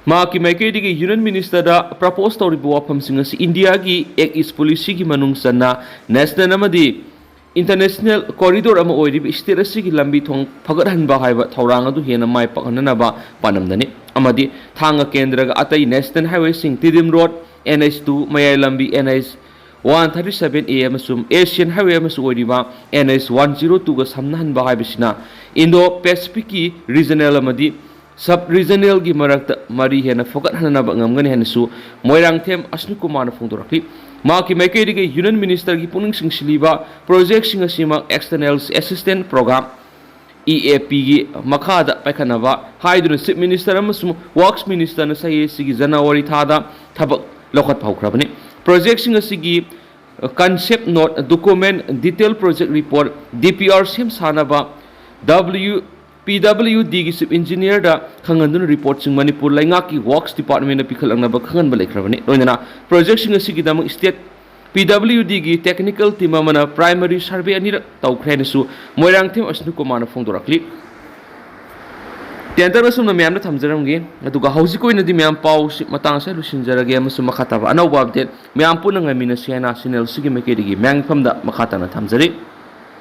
ꯃꯍꯥꯛꯀꯤ ꯃꯥꯏꯀꯩꯗꯒꯤ Union Ministerꯗ propose ꯇꯧꯔꯤꯕ ꯋꯥꯐꯝꯁꯤꯡ ꯑꯁꯤ ꯏꯟꯗꯤꯌꯥꯒꯤ Act East Policyꯒꯤ ꯃꯅꯨꯡ ꯆꯟꯅ national ꯑꯃꯗꯤ international corridor ꯑꯃ ꯑꯣꯏꯔꯤꯕ state ꯑꯁꯤꯒꯤ ꯂꯝꯕꯤ ꯊꯣꯡ ꯐꯒꯠꯍꯟꯕ ꯍꯥꯏꯕ ꯊꯧꯔꯥꯡ ꯑꯗꯨ ꯍꯦꯟꯅ ꯃꯥꯏ ꯄꯥꯛꯍꯟꯅꯅꯕ ꯄꯥꯟꯗꯝꯗꯅꯤ ꯑꯃꯗꯤ ꯊꯥꯡꯒ ꯀꯦꯟꯗ꯭ꯔꯒ ꯑꯇꯩ National Highwayꯁꯤꯡ Tiddim Road, N H two, ꯃꯌꯥꯏ ꯂꯝꯕꯤ N H one thirty seven A ꯑꯃꯁꯨꯡ Asian Highway ꯑꯃꯁꯨ ꯑꯣꯏꯔꯤꯕ N H one zero twoꯒ ꯁꯝꯅꯍꯟꯕ ꯍꯥꯏꯕꯁꯤꯅ Indo-Pacificꯀꯤ regional ꯑꯃꯗꯤ sub regionalꯒꯤ ꯃꯔꯛꯇ ꯃꯔꯤ ꯍꯦꯟꯅ ꯐꯒꯠꯍꯟꯅꯕ ꯉꯝꯒꯅꯤ ꯍꯥꯏꯅꯁꯨ ꯃꯣꯏꯔꯥꯡꯊꯦꯝ ꯑꯁꯅꯤꯀꯨꯃꯥꯔꯅ ꯐꯣꯡꯗꯣꯔꯛꯂꯤ꯫ ꯃꯍꯥꯛꯀꯤ ꯃꯥꯏꯀꯩꯗꯒꯤ Union Ministerꯒꯤ ꯄꯨꯛꯅꯤꯡ ꯆꯤꯡꯁꯤꯜꯂꯤꯕ projectꯁꯤꯡ ꯑꯁꯤꯃꯛ External Assistance Program, E A Pꯒꯤ ꯃꯈꯥꯗ ꯄꯥꯏꯈꯠꯅꯕ ꯍꯥꯏꯗꯨꯅ Chief Minister ꯑꯃꯁꯨꯡ Works Ministerꯅ ꯆꯍꯤ ꯑꯁꯤꯒꯤ January ꯊꯥꯗ ꯊꯕꯛ ꯂꯧꯈꯠꯄ ꯍꯧꯈ꯭ꯔꯕꯅꯤ꯫ Projectꯁꯤꯡ ꯑꯁꯤꯒꯤ concept note, document, detail project report, D P R ꯁꯦꯝ ꯁꯥꯅꯕ W, P W Dꯒꯤ Chief Engineerꯗ ꯈꯪꯍꯟꯗꯨꯅ reportꯁꯤꯡ Manipur ꯂꯩꯉꯥꯛꯀꯤ Works Departmentꯅ ꯄꯤꯈꯠꯂꯛꯅꯕ ꯈꯪꯍꯟꯕ ꯂꯩꯈ꯭ꯔꯕꯅꯤ꯫ ꯂꯣꯏꯅꯅ projectꯁꯤꯡ ꯑꯁꯤꯒꯤꯗꯃꯛ state P W Dꯒꯤ technical team ꯑꯃꯅ primary survey ꯑꯅꯤꯔꯛ ꯇꯧꯈ꯭ꯔꯦ ꯍꯥꯏꯅꯁꯨ ꯃꯣꯏꯔꯥꯡꯊꯦꯝ ꯑꯁꯅꯤꯀꯨꯃꯥꯔꯅ ꯐꯣꯡꯗꯣꯔꯛꯂꯤ꯫ Tender ꯑꯁꯨꯝꯅ ꯃꯌꯥꯝꯗ ꯊꯝꯖꯔꯝꯒꯦ꯫ ꯑꯗꯨꯒ ꯍꯧꯖꯤꯛ ꯑꯣꯏꯅꯗꯤ ꯃꯌꯥꯝ ꯄꯥꯎꯁꯤ ꯃꯇꯥꯡ ꯑꯁꯤꯗ ꯂꯣꯏꯁꯤꯟꯖꯔꯒꯦ ꯑꯃꯁꯨꯡ ꯃꯈꯥ ꯇꯥꯕ ꯑꯅꯧꯕ update ꯃꯌꯥꯝ ꯄꯨꯟꯅ ꯉꯥꯏꯃꯤꯟꯅꯁꯤ ꯍꯥꯏꯅ channel ꯑꯁꯤꯒꯤ ꯃꯥꯏꯀꯩꯗꯒꯤ ꯃꯌꯥꯝꯒꯤ ꯐꯝꯗ ꯃꯈꯥ ꯇꯥꯅ ꯊꯝꯖꯔꯤ꯫